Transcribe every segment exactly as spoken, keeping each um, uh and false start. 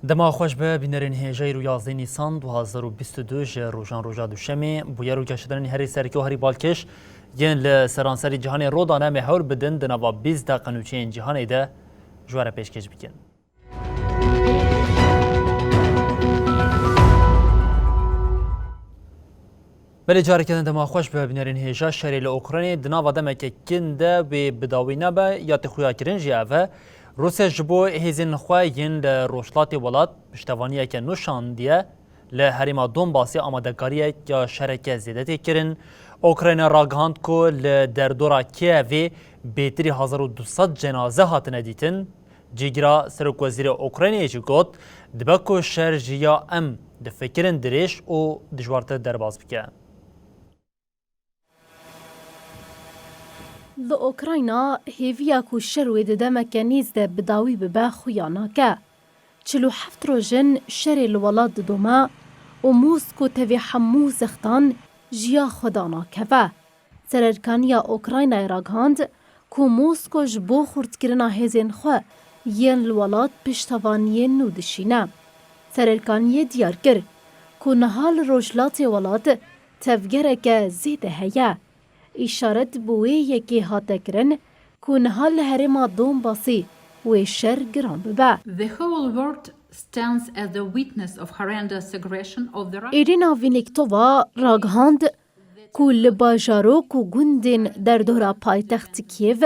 Dema xweş be, bînerên hêja, îro yazdeh Nîsan du hazar û bîst û du ji rojan roja Duşemê, bûyer û geşedanên herî serkê û herî balkêş yên li seranserî cîhanê ro dane, me hewl bidin di nava bîst deqe nûçeyên cîhanê de ji we re pêşkêş bikin. Belê, careke din dema xweş be, bînerên hêja. Şerê li Ukraynê di nava demeke kin de wê bi dawî nebe ya tê xuyakirin jî ev e. Rûsya ji bo hêzên xwe yên li rojhilatê welat piştevaniyeke nû şandiye. Li herêma Donbasê amadekariyek ya şereke zêde tê kirin. Ukrayna ragihand ku li derdora Kievê bêtirî hezar û du sed cenaze hatine dîtin. Cîgira Serokwezîrê Ukraynayê jî got, dibe ku şer ji ya em difikirin dirêj û dijwartir derbas bike. Li Ukrayna hêviya ku şer wê di demeke nêz de bi dawî bibe xuya nake. Çil û heft roj in şerê li welat didome û Mosko tevî hemû zextan ji ya xwe danakeve. Sererkaniya Ukraynayê ragihand ku Mosko ji bo xurtkirina hêzên xwe yên li welat piştevaniyên nû dişîne. Sererkaniyê diyar kir ku niha li rojhilatê welat tevgereke zêde heye. Îşaret bi wê yekê hate kirin ku niha li herêma Donbasê wê şer giran bibe. The whole world stands as the witness of horrendous aggression of the Ru- Irina Viniktova ragihand ku li bajarok û gundên derdora paytextî Kiev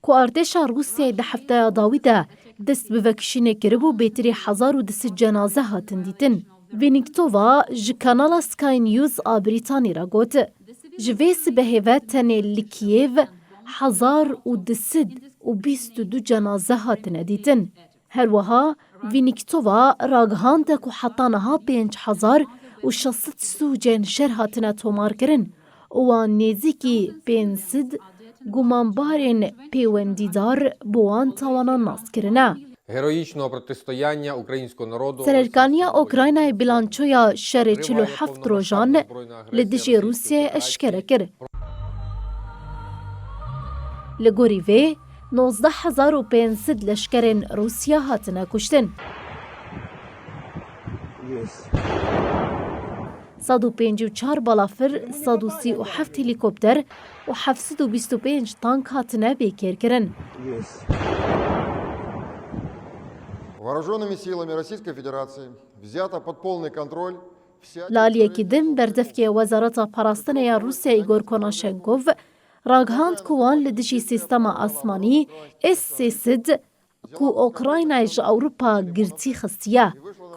ku artêşa Rûsyayê di hefteya dawî de dest bi vekişînê kiribû, bêtirî hezar û du sed cenaze hatin dîtin. Viniktova ji kanala Sky News a Brîtanî re got, ji vê sibehê ve tenê li Kiev hezar û du sed û bîst û du cenaze hatine dîtin. Her wiha Viniktova ragihande ku heta niha pênc hezar û şeş sed sûcên şer hatine tomarkirin û wan nêzîkî pênc sed gumanbarên pêwendîdar bi wan tawanan nas kirine. Героїчного протистояння українського народу. Sererkaniya Ukraynayê bilançoya şerê çil û heft rojan li dijî Rûsyayê eşkere kir. Li gorî vê, nozdeh hezar û pênc sed leşkerên Rûsya hatine kuştin. Sed û pêncî û çar balafir, sed û sî û heft helîkopter û heft sed û bîst û pênc tank hatine bêkêrkirin. Вооружёнными силами Российской Федерации взята под полный контроль вся Li aliyekî din, berdevkê Wezareta Parastinê ya Rûsyayê Igor Konashenkov ragihand ku wan li dijî sîstema asmanî S sê sed ku Ukraynayê ji Ewropa girtî xistiye.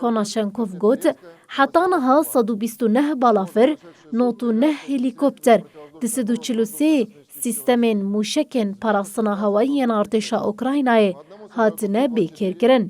Konashenkov got, heta niha sed û bîst û neh balafir, nod û neh helîkopter, du sed û çil û sê sîstemên mûşekên parastina hewayî yên artêşa Ukraynayê hatine bêkêrkirin.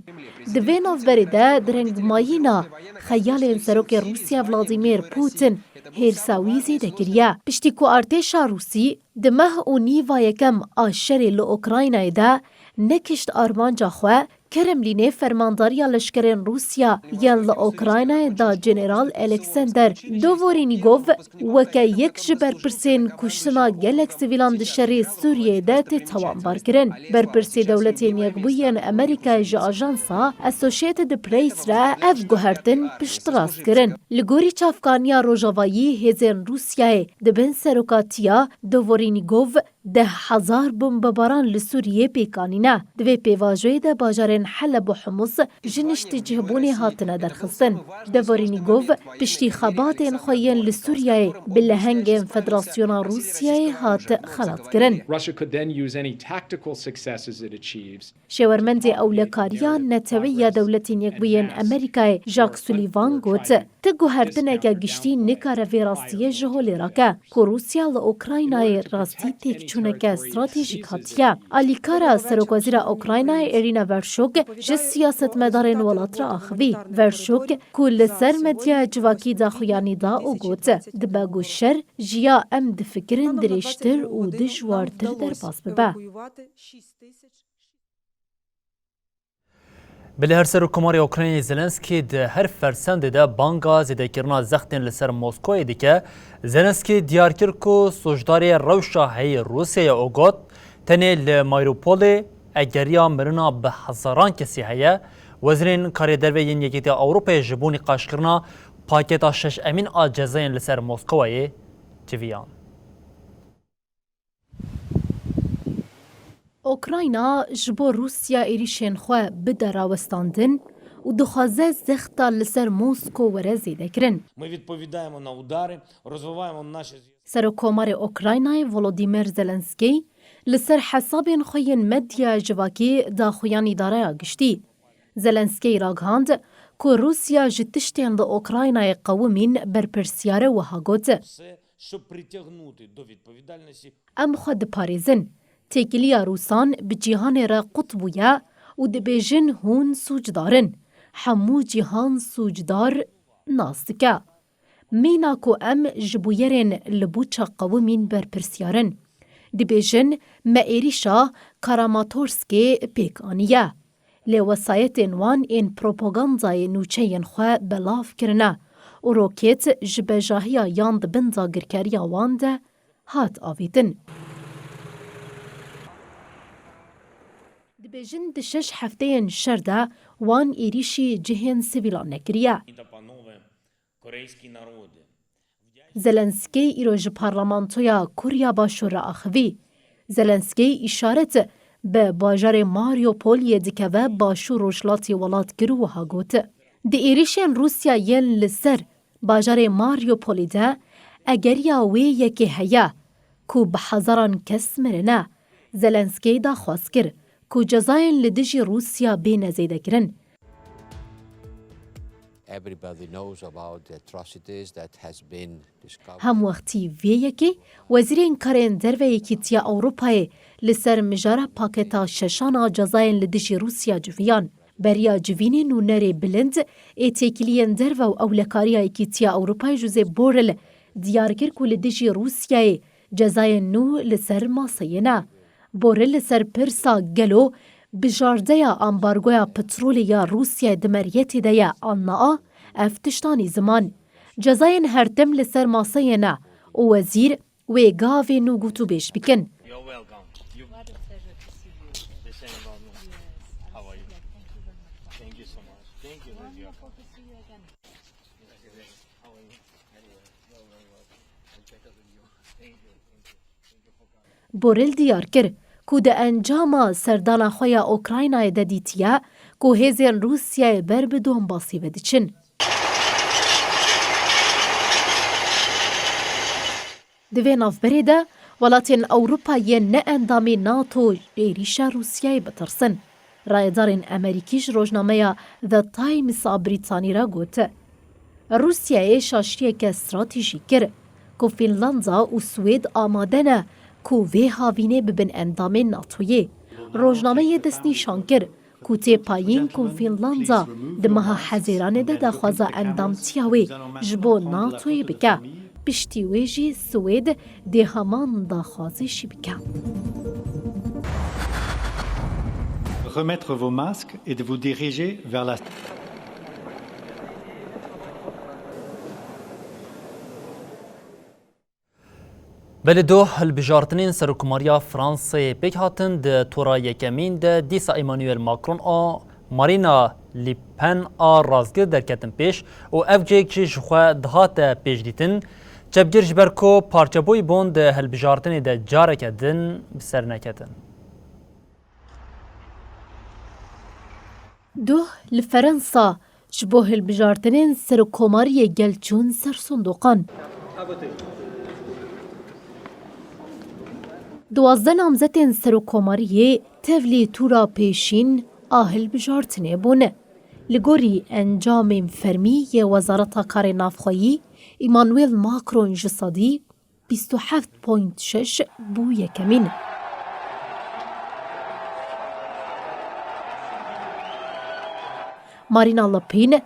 Di vê navberê de direngmayîna xeyalên Serokê Rûsya Vladimir Putin hêrsa wî zêde kiriye. Piştî ku artêşa Rûsî di meh û nîva yekem a şerê li Ukraynayê de nekişt armanca xwe, Kremlînê fermandariya leşkerên Rûsya yên li Ukraynayê da General Alexander Dovorinigov weke yek ji berpirsên kuştina gelek sivîlan di şerê Sûriyeyê de tê tawanbarkirin. Berpirsê Dewletên Yekbûyî yên Amerîkayê ji ajansa Associated Press re ev guhertin piştrast kirin. Li gorî çavkaniya rojavayî, hêzên Rûsyayê di bin serokatiya Dovorinigov deh hezar bombebaran li Sûriyê pêk anîne. Di vê pêvajoyê de bajarên Heleb û Humus ji niştecihbûnê hatine derxistin. Dovorinigov piştî xebatên xwe yên li Sûriyeyê bi lehengên Federasyona Rûsyayê hat xelatkirin. Russia could then use any tactical successes it achieves. Şêwermendê Ewlekariya Neteweyî ya Dewletên Yekbûyên Amerîkayê Jack Sullivan got, ti guhertineke giştî nikare vê rastiyê ji holê rake, ku Rûsya li Ukraynayê rastî têkçûneke stratejîk hatiye. Alîkara Serokwezîra Ukraynayê Irina Vershok ji siyasetmedarên welat re axivî. Vershok, ku li ser medyaya civakî daxuyanî da û got, dibe ku şer ji ya em difikirin dirêjtir û dijwartir derbas bibe. Belê, her Serokkomarê Ukraynayê Zelenskî di her fersendê de banga zêdekirina zextên li ser Moskowayê dike. Zelenskî diyar kir ku sûcdarê rewşa heyî Rûsyayê ye û got, tenê li Mariupolê egeriya mirina bi hezaran kesî heye. Wezîrên Karê Derve yên Yekîtiya Ewropayê ji bo nîqaşkirina paketa şeşemîn a cezayên li ser Moskowayê civiyan. Ukrayna ji bo Rûsya êrîşên xwe bide rawestandin û dixwaze zexta li ser Mosko were zêdekirin. Ми відповідаємо на удари, розвиваємо наші зв'язки. Serokkomarê Ukraynayê Volodymyr Zelenskî li ser hesabên xwe yên medyaya civakî daxuyan îdareya giştî. Zelenskî ragihand ku Rûsya ji tiştên li Ukraynayê qewimîn berpirsyar e, wiha got: Все, щоб притягнути до відповідальності. Em xwe diparêzin. Têkiliya Rûsan bi cîhanê re qut bûye û dibêjin hûn sûcdar in. Hemû cîhan sûcdar nas dike. Mîna ku em ji bûyerên li Buça qewimîn berpirsyar in. Dibêjin me êrîşa Karamatorskê pêk aniye. Lê wesayetên wan ên propagandayê nûçeyên xwe belav kirine û roket ji bejahiya yan di bin dagirkeriya wan de hat avêtin. Dibêjin di şeş hefteyên şer de wan êrîşî cihên sivîlan nekiriye. Корейські народи. Zelenskî îro ji parlamentoya Kurya Başûr re axivî. Zelenskî îşaret bi bajarê Mariupolê dikeve başûr rojhilatê welat kir û wiha got: Di êrîşên Rûsya yên li ser bajarê Mariupolê de egeriya wê yekê heye ku bi hezaran kes mirine. Zelenskî daxwaz kir ku cezayên li dijî Rûsya bêne zêdekirin. Everybody knows about the atrocities that has been discovered. Hemwextî vê yekê Wezîrên Karên Derve Yekîtiya Ewropayê li ser mijara paketa şeşan a cezayên li dijî Rûsya civiyan. Beriya civînê nûnerê bilind ê têkiliyên derve û ewlekariya Yekîtiya Ewropayê Josep Borrell diyar kir ku li dijî Rûsyayê cezayên nû li ser maseyê ne. Borrell li ser pirsa gelo bijardeya ambargoya petrolê ya Rûsyayê di meriyetê de ye an na, ev tişt anî ziman. Cezayên her tim li ser maseyê ne û wezîr wê gavê nû gotûbêj bikin. You're welcome. You... The same about me. How are you? Thank you so much. Thank you, Lydia. How are you? Very well. You're very welcome. I'm better than you. Thank you. Thank you. Borrell diyar kir ku di encama serdana xwe ya Ukraynayê de dîtiye ku hêzên Rûsyayê ber bi Donbasê ve diçin. Di vê navberê de welatên Ewropa yên ne endamê nato ji êrîşa Rûsyayê bitirsin. Rayedarên Amerîkî ji rojnameya The Times a Brîtanî re got, Rûsyayê şaşiyeke stratejî kir ku Fînlanda û Swêd amade ne ku vê havînê bibin endamên natoyê. Rojnameyê destnîşan kir ku tê payîn ku Fînlanda di meha Hezêranê de daxwaza endamtiya wê ji bo natoyê bike. Piştî wê jî Swêd dê heman daxwazê jî bike. Remettre vos masques et de vous diriger vers la... Belê doh hilbijartinên Serokkomariya Fransayê pêk hatin di tora yekemîn de dîsa Emmanuel Macron a Marine Le Pen a rastgir derketin pêş û ev cihek jî ji xwe dihate pêşdîtin. Çepgir ji ber ku parçebûyî bûn di hilbijartinê de careke din bi ser neketin. Doh li Ferensa ji bo hilbijartinên serokkomariyê gel çûn ser sindoqan. Duwazdeh namzetên serokkomariyê tevlî tûra pêşîn a hilbijartinê bûne. Li gorî encamên fermî yê Wezareta Karê Navxweyî, Emmanuel Macron ji sedî bîst û heft point şeş bû yekemîn. Marine Le Pen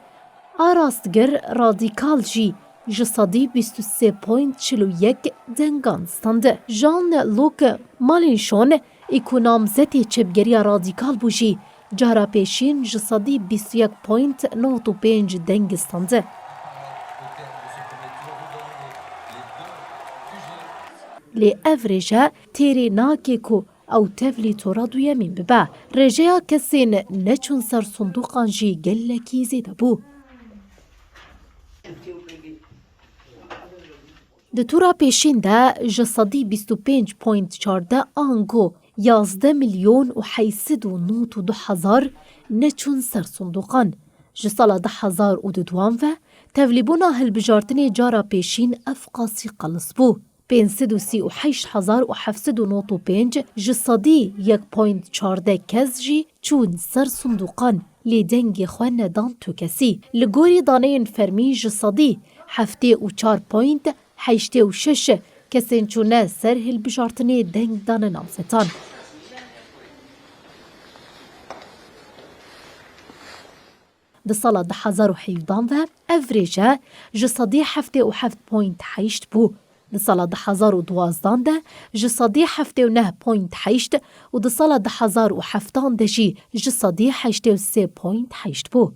a rastgir radîkal jî ji sedî bîst û sê point çil û yek dengan stend. Jean-Luc Mélenchon, ê ku namzetê çepgeriya radîkal bû jî cara pêşîn ji sedî bîst û yek point nod û pênc deng stend. Lê ev rêje têrê nake ku Ew tevlî tora duyemîn bibe. Rêjeya kesên neçûn ser sindoqan jî gelekî zêde bû. Di tura pêşîn de ji sedî bîst û pênc point çardeh ango yazdeh milyon û heyt sed û nod û du hezar neçûn ser sindoqan. Ji sala du hezar û duduan ve tevlîbûna hilbijartinê cara pêşîn ev qasî qelis bû. Pênc sed û sî û heşt hezar û heft sed û nod û pênc ji sedî yek point çardeh kes jî çûn ser sindoqan, lê dengê xwe nedan tu kesî. Li gorî daneyên fermî ji sedî heftê û çar point heştê û şeş kesên çûne ser hilbijartinê deng dane namzetan. Di sala du hezar û hevdehan ve ev rêje ji sedî heftê û heft point heşt bû. Di sala du hezar û duwazdehan de ji sedî heftê û neh point heşt û di sala du hezar û heftan de jî ji sedî heştê û sê point heşt bû.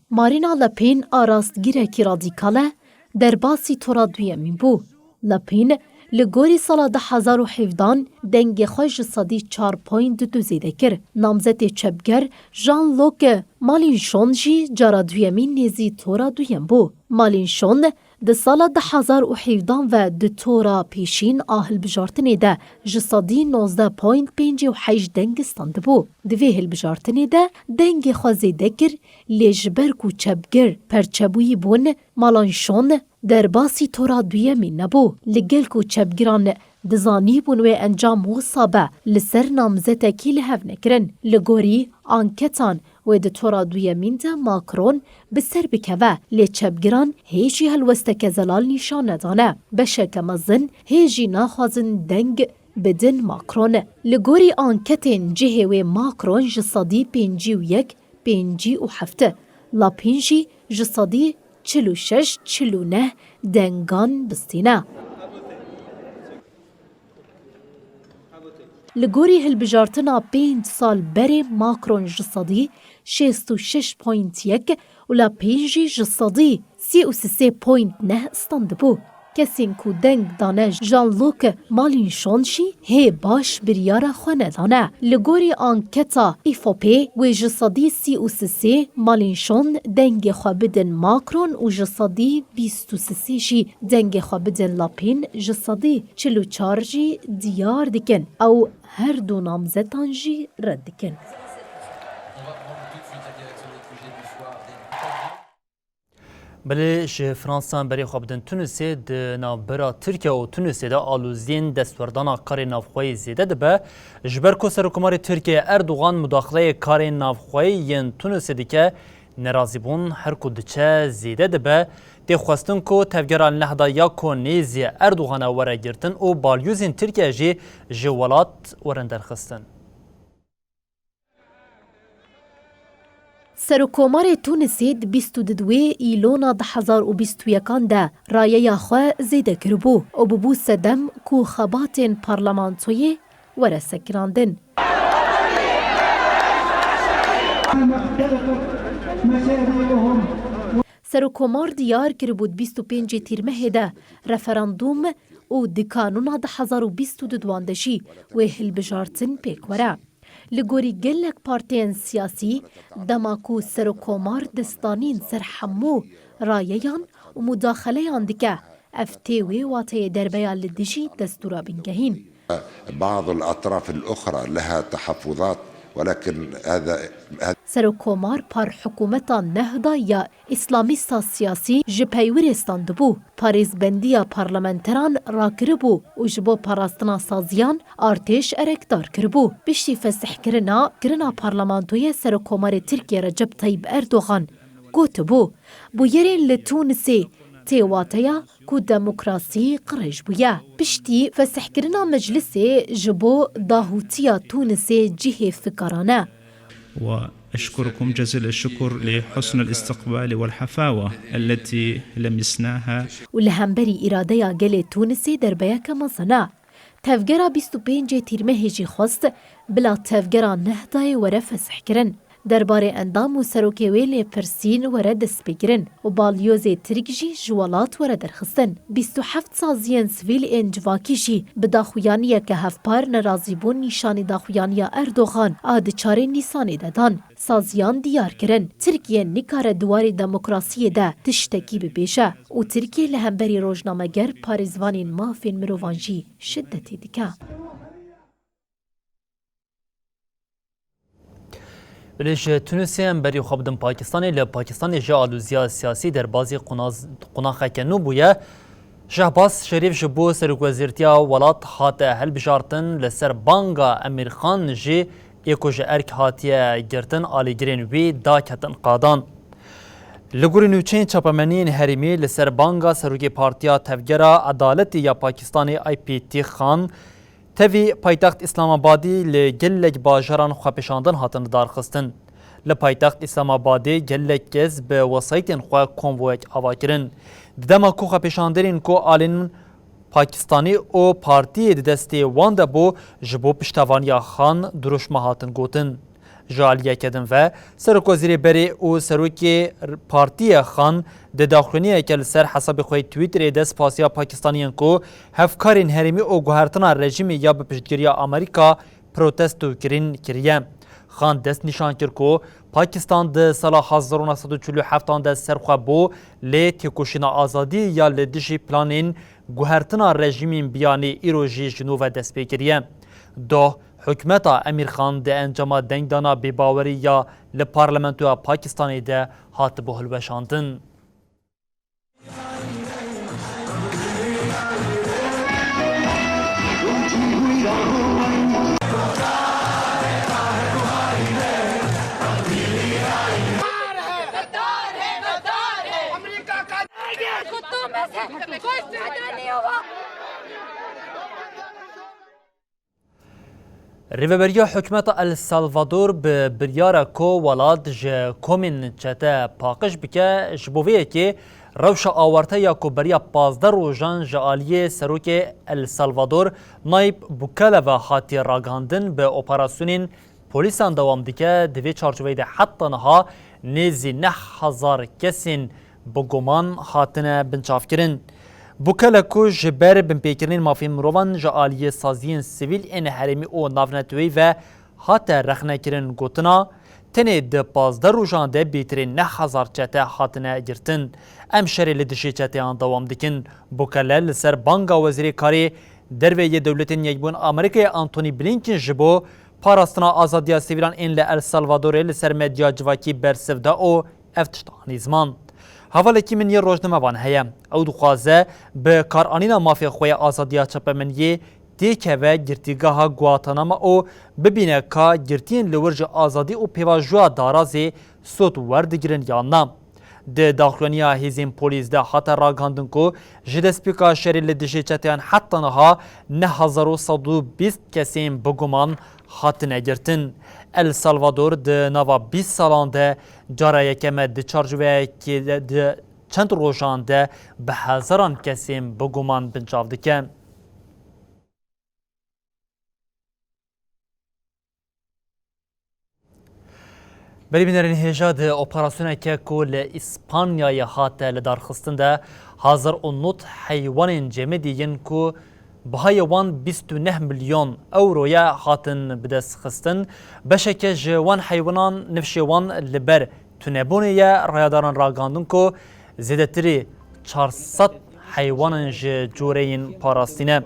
Marîna Le Pen a rastgîrekî radîkal e, derbasî tora duyemîn bû. Le Pen li gorî sala du hezar û hevdehan dengê xwe ji sedî çar point du zêde kir. Namzetê çepger Jean-Luc Mélenchon jî cara duyemîn nêzî tora duyem bû. Mélenchon di sala du hezar û hevdehan ve di tora pêşîn a hilbijartinê de ji sedî nozdeh point pêncî û heşt deng standibû. Di vê hilbijartinê de dengê xwe zêde kir, lê ji ber ku çepgir perçebûyî bûn, Mélenchon derbasî tora duyemî nebû. Li gel ku çepgiran dizanîbûn wê encam wisa be, li ser namzetekî li hev nekirin. Li gorî anketan wê di tora duyemîn de Macron bi ser bikeve, lê çepgiran hê jî helwesteke zelal nîşan nedane. Beşeke mezin hê jî naxwazin deng bidin Macron. Li gorî anketên cihê wê Macron ji sedî pêncî û yek pêncî û heft, Le Pen jî ji sedî çil û şeş çil û neh dengan bistîne. Li gorî hilbijartina pênc sal berê Macron ji sedî şêst û şeş point yek û Le Pen jî ji sedî sî û sê point neh standibû. Kesên ku deng dane Jean-Luc Mélenchon jî hê baş biryara xwe nedane. Li gorî anketa Ifopê wê ji sedî sî û sê Mélenchon dengê xwe bidin Macron û ji sedî bîst û sê jî dengê xwe bidin Le Pen, ji sedî çil û çar jî diyar dikin ew her du namzetan jî red dikin. Belê ji Fransa berê xwe bidin Tunisê, di navbera Tirkiye û Tunisê de aloziyên destwerdana karê navxweyî zêde dibe. Ji ber ku Serokkomarê Tirkiye Erdogan mudaxileyê karê navxweyî yên Tunisê dike, nerazîbûn her ku diçe zêde dibe. Tê xwestin ku tevgera Nehda ya ku nêzî Erdogana were girtin û balyozên Tirkiye jî ji welat werin derxistin. Serokkomarê Tunisê di bîst û du Îlona du hezar û bîst û yekan de rayeya xwe zêde kiribû û bûbû sedem ku xebatên parlamentoyê were sekinandin. Serokkomar diyar kiribû di bîst û pêncê Tîrmehê de referandûm û di kanûna du hezar û bîst û duduan de jî wê hilbijartin pêk were. Li gorî gelek partiyên siyasî, dema ku Serokkomar dest danîn ser hemû rayeyan û mudaxeleyan dike, ev tê wê wateyê derbeya li dijî destûra bingehîn. بعض الأطراف الأخرى لها تحفظات، ولكن هذا، هذا Serokkomar par hikûmeta Nehda ya Îslamîsta siyasî ji peywirê standibû, parêzbendiya parlamenteran rakiribû û ji bo parastina saziyan artêş erekdar kiribû. Piştî fesihkirina kirina parlamentoyê Serokkomarê Tirkiye Recep Tayyip Erdogan gotibû, bûyerên li Tunisê tê wateya ku demokrasî qirêj bûye. Piştî fesihkirina meclisê ji bo dahûtiya Tunisê cihê fikaran e. وأشكركم جزيل الشكر لحسن الاستقبال والحفاوة التي لمسناها. Û li hemberî îradeya gelê Tunisê derbeyeke mezin e. Tevgera bîst û pêncê Tîrmehê jî xwest bila tevgera Nehdayê were fesihkirin. Derbarê endam û serokê wê lêpirsîn were destpêkirin û balyozê Tirk jî ji welat were derxistin. Bîst û heft saziyên sivîl ên civakî jî bi daxuyaniyeke hevpar nerazîbûn nîşanî daxuyaniya Erdogan a di çarê Nîsanê de dan. Saziyan diyar kirin, Tirkiye nikare di warê demokrasiyê de tiştekî bibêje û Tirkiye li hemberî rojnameger parêzvanên mafên mirovan jî şidetê dike. Belê ji Tunusê em berî xwe bidin Pakistanê. Li Pakistanê jî alûziya siyasî derbazî qunaz-, qunaxeke nû bûye. Şehbaz Şerîf ji bo serokwezîrtiya welat hate hilbijartin, li ser banga Emîr Xan jî ê ku ji erk hatiye girtin, alîgirên wî daketin qadan. Li gorî nûçeyên çapemeniyên herêmî, li ser banga serokê Partiya Tevgera Edaletê ya Pakistanê, I P T Xan, tevî paytext Îslamabadî li gelek bajaran xwepêşandin hatin lidarxistin. Li paytext Îslamabadê gelek kes bi wesayîtên xwe konvoyek ava kirin. Di dema ku xwepêşanderên ku alên Pakistanî û partiyê di destê wan de bû, ji bo piştevaniya Xan dirûşme hatin gotin. Ji aliyeke din ve, serokwezîrê berê û serokê partiyê Xan di daxuyaniyeke li ser hesabê xwe yê Twitterê de spasiya Pakistaniyên ku hevkarên herêmî û guhertina rejîmê ya bi piştgiriya Amerîka protesto kirin kiriye. Xan dest nîşan kir ku Pakistan di sala hezar û neh sed û çil û heft de ser xwe bû, lê têkoşîna azadiyê ya li dijî planên guhertina rejîmên biyanî îro jî ji nû ve dest pê kiriye. Doh, hikûmeta Emîr Xan di encama dengdana bêbawerî ya li Parlamentoya Pakistanê de hatibû hilweşandin. Rêveberiya hikûmeta El Salvador bi biryara ku welat ji komên çete paqij bike, ji bo vê yekê rewşa awarte ya ku beriya pazdeh rojan ji aliyê serokê El Salvador Nayib Bukele ve hatiye ragihandin, bi operasyonên polîsan dewam dike. Di vê çarçoveyê de heta niha nêzî neh hezar kesên bi guman hatine binçavkirin. Bukele ku ji ber binpêkirinên mafên mirovan ji aliyê saziyên sivîl ên herêmî û navneteweyî ve hate rexnekirin, gotina, tenê di pazdeh rojan de bêtirê neh hezar çete hatine girtin. Em şerê li dijî çeteyan dewam dikin. Bukele li ser banga Wezîrê Karê Derve yê Dewletên Yekbûn Amerîkayê Antony Blinken ji bo parastina azadiya sivîlan ên li El Salvadorê li ser medya civakî bersiv da û ev tişt anî ziman. Hevalekî min yê rojnamevan heye. Ew dixwaze bi karanîna mafê xwe ya azadiya çapemeniyê têkeve girtîgeha Guantanamo û bibîne ka girtiyên li wir ji azadî û pêvajoya darazê sod werdigirin yan na. Di daxuyaniya hêzên polîs de hate ragihandin ku ji destpêka şerê li dijî çeteyan heta niha neh hezar û sed û bîst kesên bi guman hatine girtin. El Salvador di nava bîst salan de cara yekem e di çarçoveyekê de di çend rojan de bi hezaran kesên bi guman binçav dike. Berî bînerên hêja, di operasyoneke ku li Îspanyayê hate lidarxistin de, hezar û nod heywanên cemidî yên ku bihayê wan bîst û neh milyon ewro ye, hatin bidestxistin. Beşeke ji wan heywanan nifşê wan li ber tunebûnê ye. Rayedaran ragihandin ku zêdetirî çar sed heywanan ji coreyên parastî ne.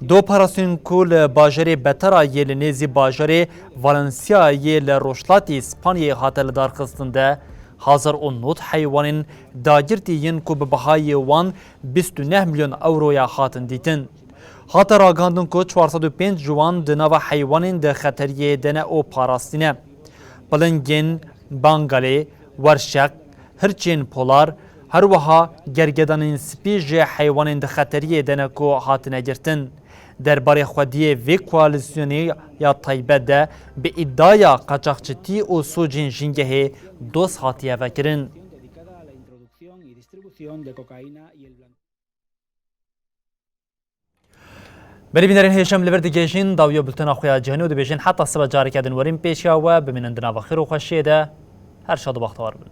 Di operasyonên ku li bajarê Betera yê li nêzî bajarê Valenciayê li rojhilatî Spanyayê hate lidarxistin de, hezar û nod heywanên dagirtî yên ku bi bihayê wan bîst û neh milyon ewro ya hatin dîtin. Hate ragihandin ku çar sed û pênc ji wan di nava heywanên di xeteriyê de ne û parastî ne. Pilingên Bangalê, werşeq, hirçên polar, her wiha gergedanên spî ji heywanên di xeteriyê de ne ku hatine girtin. Derbarê xwediyê vê koalîsyonê ya taybet de bi îdaya qaçaxçitî û sûcên jîngehê doz hatiye vekirin. Berî bînerên hêşem li vir digihêjin dawiya bultena xwe ya cîhanî û dibêjin heta sibe careke din werin pêşiya we, bimînin di nava xêr û xweşiyê de. Her şad û bextewar bin.